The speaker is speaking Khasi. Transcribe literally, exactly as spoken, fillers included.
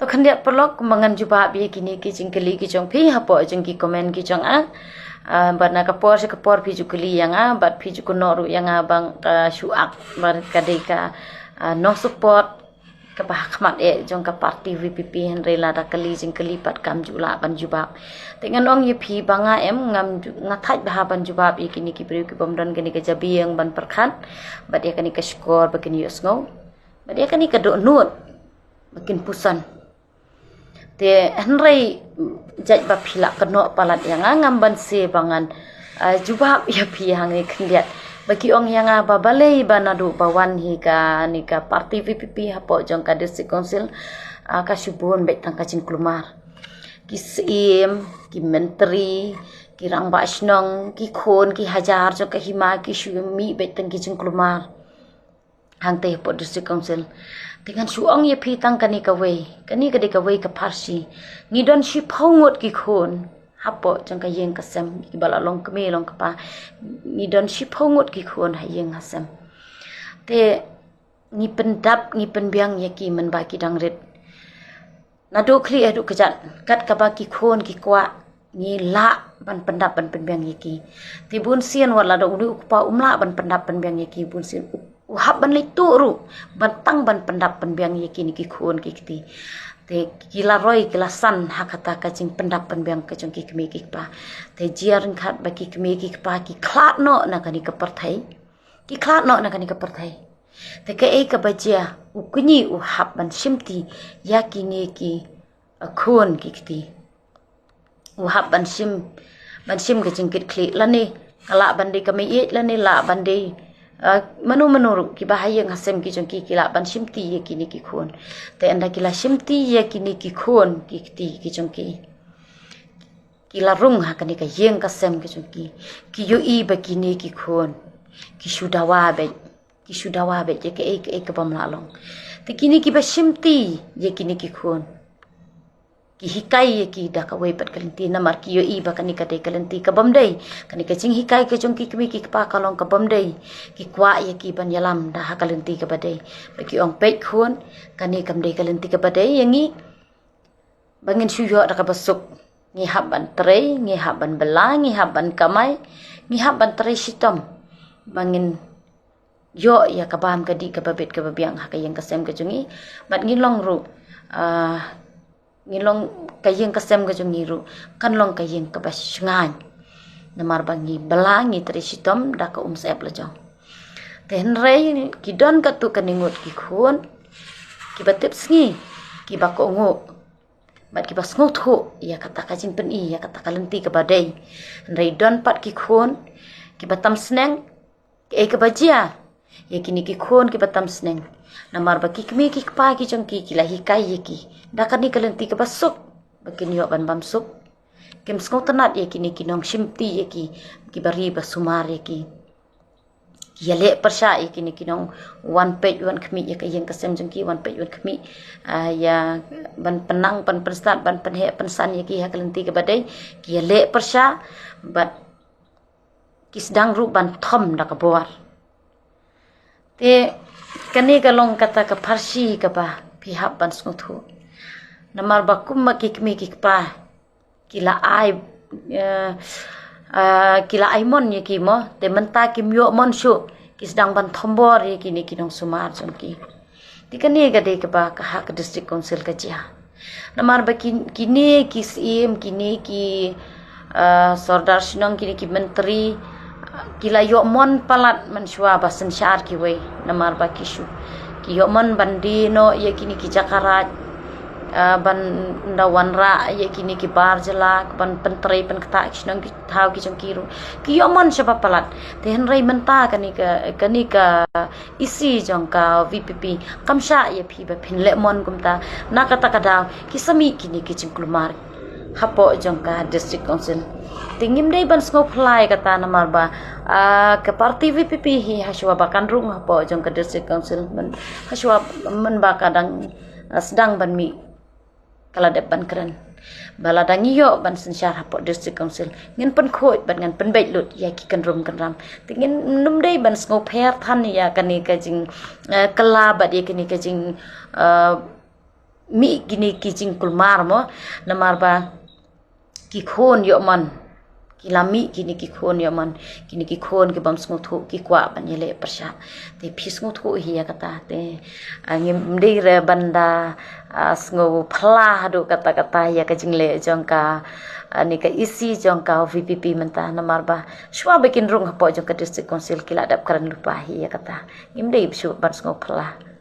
To khyndiat paralok, kumba ngan jubab ïa kine ki jingkylli ki jong phi hapoh jong ki comment ki jong nga. Ah, bad na ka por sha ka por phi ju kylli ïa nga, bad phi ju kynnoh ruh ïa nga ba nga shu ak, bad ka dei ka, ah, nong support kaba ha khmat eh jong ka party VPP, hynrei lada kylli jingkylli pat kam ju lah ban jubab. Te ngan ong ïa phi ba nga em, ngam ju-, nga thait bha ban jubab ïa kine ki briew ki bym don kane ka jabieng ban pyrkhat, bad ïa kane ka shkor ba kin ïohsngew, bad ïa kane ka dohnud ba kin puson. Te hynrei jait ba phi la kynnoh palat ïa nga, ngam banse ba ngan, ah, jubab ïa phi hangne khyndiat. Ba ki ong ïa nga ba balei ba naduh ba wan hi kane ka party VPP hapoh jong ka District Council, ah, ka shu bun beit tang ka jingkulmar. Ki Syiem, ki Myntri, ki Rangbah Shnong, ki khun, ki hajar jong ka hima, ki shu mih beit tang ki jingkulmar hangtei hapoh District Council. Te ngan shu ong ïa phi tang kane kawei, kane ka dei kawei ka pharshi. Ngi don shiphew ngut ki khun hapoh jong ka ïing ka sem, kiba la long kmie long kpa. Ngi don shiphew ngut ki khun ha ïing ha sem. Te ngi pyndap, ngi pynbiang ïa ki mynba ki dang rit. Naduh khlieh haduh kjat, kat kaba ki khun ki kwah, ngi lah ban pyndap ban pynbiang ïa ki. Te bunsien wat la da une u kpa um lah ban pyndap pynbiang ïa ki, bunsien u, u hap ban leit tuh ruh ban tang ban pyndap pynbiang ïa kine ki khun ki kti. Te ki la roi ki la san ha kata ka jingpyndap pynbiang ka jong ki kmie ki kpa. Te jia ryngkat ba ki kmie ki kpa ki khlad noh na kane ka pyrthei. Ki khlad noh na kane ka pyrthei. Te kaei kaba jia, u kñi u hap ban shimti ïa kine ki, uh, khun ki kti. U hap ban shim, ban shim ka jingkitkhlieh lane ka lah ban dei ka mei ïeit lane lah ban dei, uh, mano mano ruh, kiba ha ïing ha sem ki jong ki ki lah ban shimti ïa kine ki khun. Te ynda ki la shimti ïa kine ki khun ki kti ki jong ki, ki la rung ha kane ka ïing ka sem ki jong ki, ki ïohi ba kine ki khun ki shu dawa beit, ki shu dawa beit ïa kaei kaei ka bym lah long. Te kine kiba shimti ïa kine ki khun, ki hikai ïa ki da kawei pat ka lynti, namar ki ïohi ba kane ka dei ka lynti ka bym dei. Kane ka jinghikai ka jong ki kmie ki kpa ka long ka bym dei. Ki kwah ïa ki ban ïalam da ha ka lynti kaba dei. Ba ki ong, peit khun, kane kam dei ka lynti kaba dei ïa ngi ba ngin shu ïoh da kaba suk. Ngi hap ban trei, ngi hap ban bylla, ngi hap ban kamai, ngi hap ban trei shitom ba ngin ïoh ïa ka bam ka dih kaba bit kaba biang ha ka ïing ka sem ka jong ngi. Bad ngi long ruh, ah, ngi long, ka ïing ka sem ka jong ngi ruh kan long ka ïing kaba shngaiñ, namar ba ngi bylla, ngi trei shitom da ka umsyep la jong. Te hynrei ki don katto katne ngut ki khun kiba tip sngi, kiba kohnguh bad kiba sngewthuh ïa kata ka jingpyni, ïa kata ka lynti kaba dei. Hynrei don pat ki khun kiba tam sneng. Kaei kaba jia ïa kine ki khun kiba tam sneng? Namar ba ki kmie ki kpa ki jong ki ki la hikai ïa ki da kane ka lynti kaba suk ba kin ïoh ban bam suk. Kim sngewtynnat ïa kine ki nongshimti ïa ki, kiba ri ba sumar ïa ki. Ki ïaleh pyrshah ïa kine ki nongwan peit wan khmih ïa ka ïing ka sem jong ki, wan peit wan khmih, ah, ïa ban pynang, ban pynstad, ban pynheh pynsan ïa ki ha ka lynti kaba dei. Ki ïaleh pyrshah bad ki sdang ruh ban thom da ka bor. Te kane ka long kata ka pharshi kaba phi hap ban sngewthuh. Namar ba kumba ki kmie ki kpa ki la ai, eh, eh, ki la ai mon ïa ki mo, te mynta kim ïoh mon shuh, ki sdang ban thombor ïa kine ki nongsumar jong ki. Te kane ka dei kaba ka ha ka District Council ka jia. Namar ba ki, kine ki Syiem, kine ki, eh, Sordar Shnong, kine ki Myntri, ki la ïoh mon palat mynshuwa ba synshar kiwei, namar ba ki shu, ki ïoh mon ban die noh ïa kine ki jaka raid, ah, ban da wanrah ïa kine ki bar jylla, ban pyntrei pynktah ki shnong ki thaw ki jong ki ruh. Ki ïoh mon shaba palat. Te hynrei mynta kane ka, kane ka EC jong ka VPP kam shah ïa phi ba phin leh mon kumta. Na kata ka daw ki sa mih kine ki jingkulmar hapoh jong ka District Council. Te ngim dei ban sngewphylla ïa kata namar ba, ah, ka party VPP hi hashuwa ba kan rung hapoh jong ka District Council, man, hashuwa man ba ka dang, ah, sdang ban mih, ka la dep ban kren. Ba lada ngi ïoh ban synshar hapoh District Council, ngin pynkhuid bad ngan pynbeit lut ïa ki kynrum kynram. Te ngin nym dei ban sngewpher than ïa kane ka jing, eh, kylla bad ïa kane ka jing, eh, mih kine ki jingkulmar mo, namar ba ki khun ïoh mon, ki la mih kine ki khun ïoh mon, kine ki khun ki bym sngewthuh ki kwah ban ïaleh pyrshah. Te phi sngewthuh hi ïa kata te, ah, ngim dei re ban da, ah, sngewphylla haduh katta katta ïa ka jingleh jong ka, ah, ne ka E C jong ka VPP mynta, namar ba shuwa ba kin rung hapoh jong ka District Council ki la dep kren lypa hi ïa kata. Ngim dei shuh ban sngewphylla.